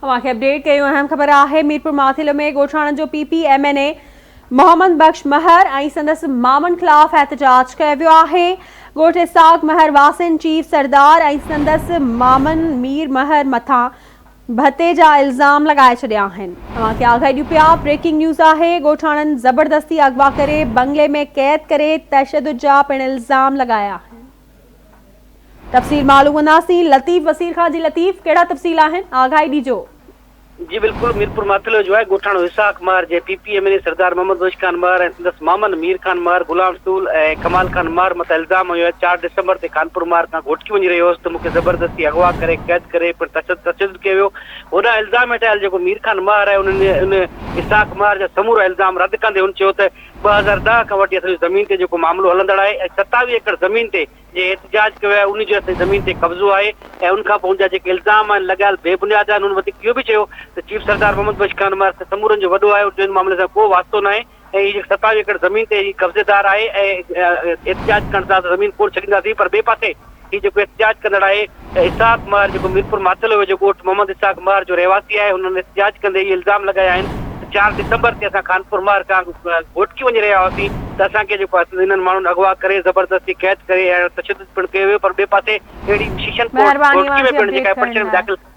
اوهان کي اپڊيٽ ڪيون اهم خبر آهي ميرپور ماٿيلو ۾ ڳوٺاڻن جو P P M N A Muhammad Bakhsh Mahar ۽ سندس مامن خلاف احتجاج ڪيو ويو آهي ڳوٺ اسحاق مهر واسين چيف سردار ۽ سندس مامن مير مهر مٿان ڀتي جا الزام لڳائي ڇڏيا آهن اوهان کي آگاهي ڏيون پيا بريڪنگ نيوز آهي ڳوٺاڻن زبردستي اغوا ڪري بنگلي ۾ قيد ڪري تشدد جا پڻ الزام لڳايا آهن. تفصيل معلوم ڪنداسين لطيف وسير کان جي لطيف ڪهڙا تفصيل آهن آگاهي ڏيجو. جي بلڪل ميرپور ماٿيلو جو آهي ڳوٺاڻو اسحاق مهر جنهن P P M N A Sardar Muhammad Bakhsh Khan Mahar ۽ سندس مامن مير خان مهر، غلام رسول ۽ ڪمال خان مهر مٿان الزام هنيو آهي چار ڊسمبر تي خانپور مهر کان گهوٽڪي وڃي رهيو هوس ته مون کي زبردستي اغوا ڪري قيد ڪري پڻ تشدد ڪيو ويو هوڏانهن الزام هيٺ آيل جيڪو مير خان مهر آهي ان ان اسحاق مهر جا سمورا الزام رد ڪندي هن چيو ته 2010 کان وٺي اسان جي زمين تي جيڪو معاملو هلندڙ آهي ۽ 27 ايڪڙ زمين تي جنهن احتجاج ڪيو آهي ان جو اسان جي زمين تي قبضو آهي ۽ ان کان پوء ان جا جيڪي الزام آهن لڳايل بي بنياد آهن. هن وڌيڪ اهو به چيو ته چيف سردار محمد بخش خان مهر ته سمورن جو وڏو آهي ان جو ان معاملي سان ڪو واسطو ناهي ۽ هي جيڪي 27 ايڪڙ زمين تي هي قبضيدار آهي ۽ احتجاج ڪرڻ سان اسان زمين ڪونه ڇڏينداسين پر ٻئي پاسي هي جيڪو احتجاج ڪندڙ آهي اسحاق مهر جيڪو ميرپور ماٿيلو ويجهو ڳوٺ محمد اسحاق مهر جو رهواسي آهي هنن احتجاج ڪندي اهي الزام لڳايا آهن ته چار ڊسمبر تي اسان خانپور مهر کان گهوٽڪي وڃي رهيا هئاسين ته اسان کي جيڪو آهي انهن ماڻهن اغوا ڪري زبردستي قيد ڪري ۽ تشدد پڻ ڪيو ويو پر ٻئي پاسي اهڙي شيشن ڪورٽ مهرباني گهوٽڪي اوهان ۾ جي پڻ اپڊيٽ جيڪا ڪرڻ پٽيشن لاء. داخل.